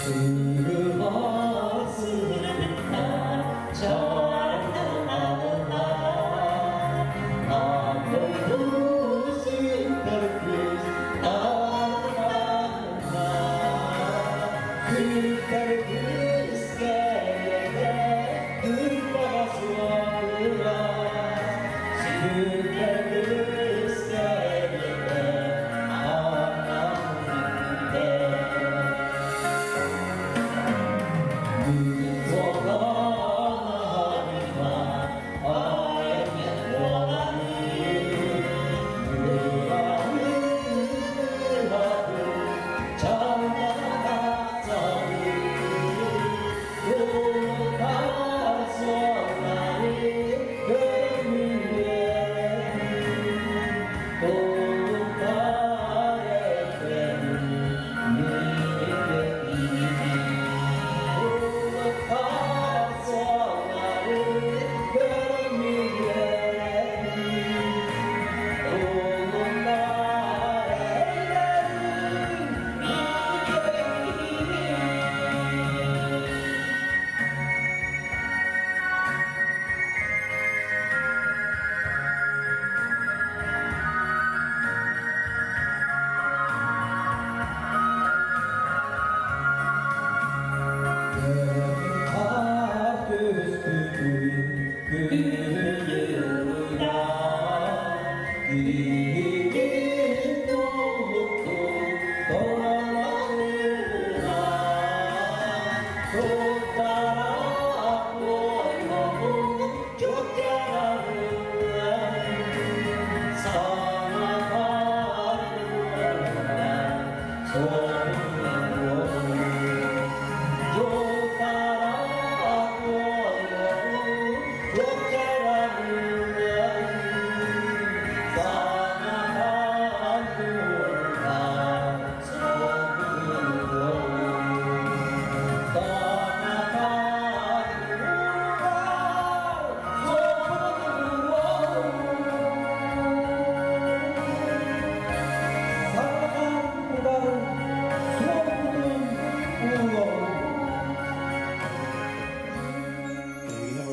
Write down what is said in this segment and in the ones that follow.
Эһигини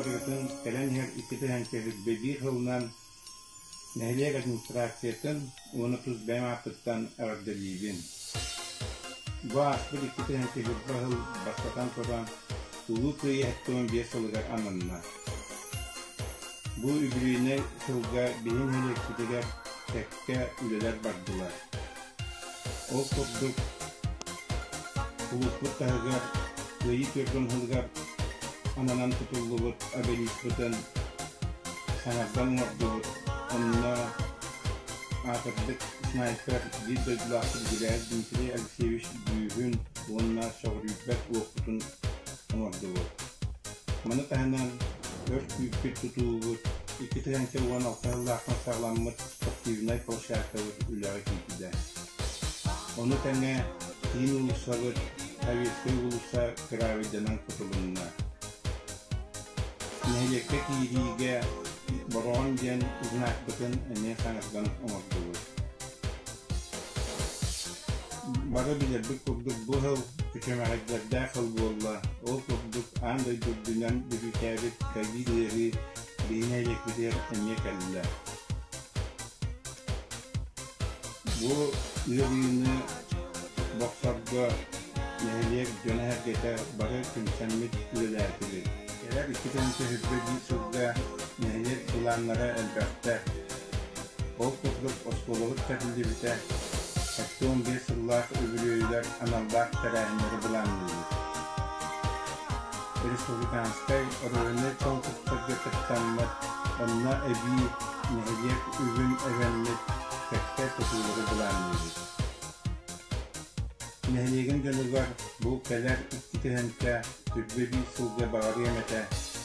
барыгытын кэлэн иһэр 2 121 сылынан нэһилиэк администрациятын уонна тус бэйэм ааппыттан эҕэрдэлиибин. Бу ааспыт 2 121 сыл бастатан туран Улуу Кыайыы 75 сылыгар ананна. Бу үбүлүөйнэй сылга биһи нэһилиэкпитигэр кэккэ үлэлэр бардылар. Ол курдук, улууспут таһыгар Кыайыы түөрт сылыгар ананан тутуллубут обелиспытын саҥардан оҥордубут. Онно аатырдык снайпер биир дойдулаахпыт Гуляев Дмитрий Алексеевич бүүһүн уонна сөҕүрүйбэт уоппутун оҥордубут. Маны таһынан өр күүппүт тутуубут 2016 сыллаахтан саҕаламмыт спортивнай площадкабыт үлэҕэ киирдэ. Ону тэҥэ киин уулуссабыт Советскай уулусса кыраабыйданан кутулунна. Нэһилиэккэ киириигэ Бороҕон диэн знакпытын эмиэ саҥардан оҥордубут. Бары билэрбит курдук бу сыл күчүмэҕэйдэрдээх сыл буолла. Ол курдук аан дойду үрдүнэн бүрүүкээбит ковид ыарыы биһи нэһилиэкпитигэр эмиэ кэллэ. Бу ыарыыны бохсорго нэһилиэк дьоно-сэргэтэ бары түмсэммит үлэлээтибит. Кэлэр 2 121 сылга нэһилиэк былааннара элбэхтэр. Ол курдук оскуолабыт тэриллибитэ 75 сыллаах үбүлүөйүгэр аналлаах тэрээһиннэри былаанныыбыт. Республиканскай оройуоннай конкурстарга кыттаммыт, онно эбии нэһилиэк үбүн эбэммит кэккэ тутуулары былаанныыбыт. Нэһилиэгин дьонугар бу кэлэр 2 121 сылга баҕарыам этэ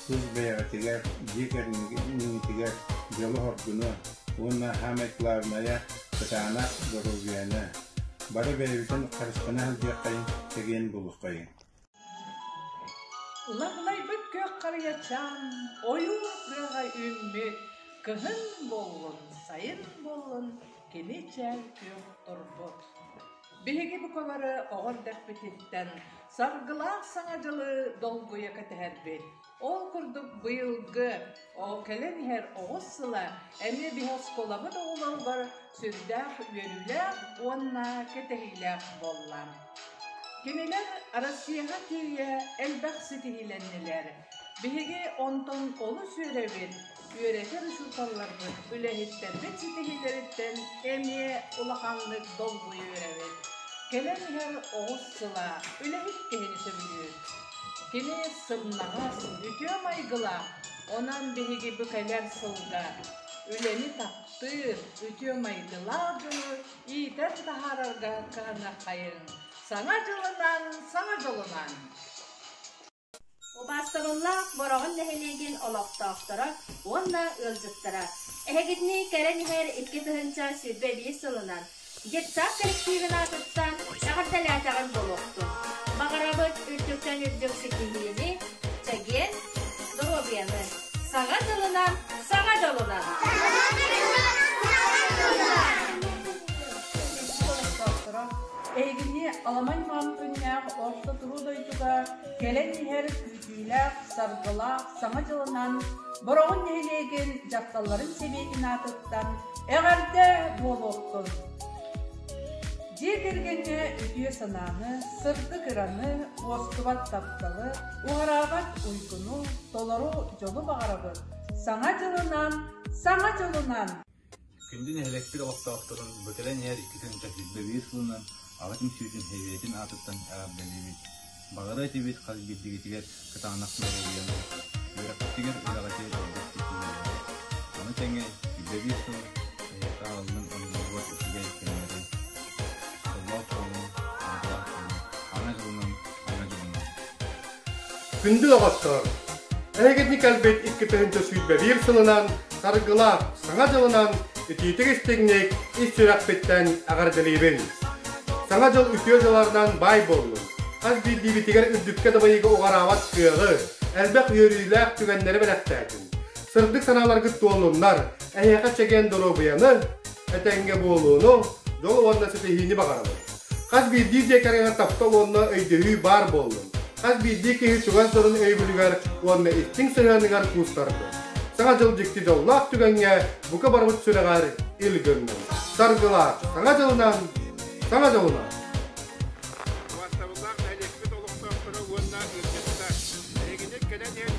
тус бэйэҕитигэр, дьиэ кэргэҥҥитигэр дьолу-соргуну уонна саамай главнайа кытаанах доруобуйаны. Бары бэйэбитин харыстана сылдьыаххайыҥ, чэгиэн буолуоххайыҥ. Ламлайбыт күөх харыйачаан ойуур тыаҕа үүммүт, кыһын буоллун, сайын буоллун кини чээл күөх турбут. Биһиги бука бары оҕо эрдэхпититтэн саргылаах Саҥа дьылы долгуйа кэтэһэрбит. Ол курдук быйылгы кэлэн иһэр оҕус сыла эмиэ биһи оскуолабыт оҕолоругар сүрдээх үөрүүлээх уонна кэтэһиилээх буолла. Кинилэр Россияҕа тиийэ элбэх ситиһиилэннилэр. Биһиги онтон олус үөрэбит, үөрэтэр учууталларбыт, үлэһиттэрбит ситиһиилэриттэн эмиэ улаханнык долгуйа үөрэбит. Кэлэн иһэр оҕус сыла үлэһит киһини сөбүлүүр. Кини сымнаҕас, үтүө майгылаах, онон биһиги бу кэлэр сылга үлэни таптыыр, үтүө майгылаах дьону иитэн таһаарарга кыһаныаххайыҥ. Саҥа дьылынан, саҥа дьолунан! Убаастабыллаах Бороҕон нэһилиэгин олохтоохторо уонна ыалдьыттара! Эһигитини кэлэн иһэр 2021 сылынан детсад коллективын аатыттан эҕэрдэлээтэҕим буолуохтун! Баҕарабыт үрдүктэн үрдүк ситиһиини, чэгиэн доруобуйаны! Саҥа дьылынан, саҥа дьолунан! Олохтоохторо эһигини аламай маан күннээх орто туруу дойдуга кэлэн иһэр күүтүүлээх, саргылаах Саҥа дьылынан Бороҕон нэһилиэгин дьахталларын сэбиэтин аатыттан эҕэрдэ буолуохтун! Дьиэ кэргэҥҥэ үтүө санааны, сырдык ыраны, уостубат тапталы, уһараабат уйгуну, толору дьолу баҕарабыт! Саҥа дьылынан, саҥа дьолунан! Күндү нэһилиэкпит олохтоохторун бу кэлэн иһэр 2021 сылынан Аҕа түмсүүтүн сэбиэтин аатыттан эҕэрдэлиибит. Баҕарыа этибит хас биирдигитигэр кытаанах доруобуйаны, үөрэхпитигэр үлэҕитигэр элбэх ситиһиилэри. Ону тэҥэ 101 сыл эһиэхэ аҕаллын умнуллубат үчүгэй кэмнэри, дьоллоох буолуҥ, саргылаах буолуҥ, аҥа дьолунан, аҥа дьолунан. Күндү доҕоттор! Эһигини кэлбит 2021 сылынан саргылаах Саҥа дьылынан итиитик-истиҥник ис сүрэхпиттэн эҕэрдэлиибин! Саҥа дьыл үтүө дьыларынан баай буоллун! Хас биирдиибитигэр үрдүккэ дабайыыга уҕараабат кыаҕы, элбэх үөрүүлээх түгэннэри бэлэхтээтин! Сырдык санааларгыт туоллуннар, эһиэхэ чэгиэн доруобуйаны, этэҥҥэ буолууну, дьол уонна ситиһиини баҕарабын! Хас биирдии дьиэ кэргэҥҥэ таптал уонна өйдөһүү баар буоллун. Хас биирдии киһи чугас дьонун өйөбүлүгэр уонна истиҥ сыһыаныгар куустардын. Саҥа дьыл дьикти дьоллоох түгэҥҥэ бука барбыт сүрэҕэр ил гыннын. Саргылаах Саҥа дьылынан! Саҥа дьолунан! Убаастабыллаах нэһилиэкпит олохтоохторо уонна ыалдьыттар! Эһигини кэлэн иһэр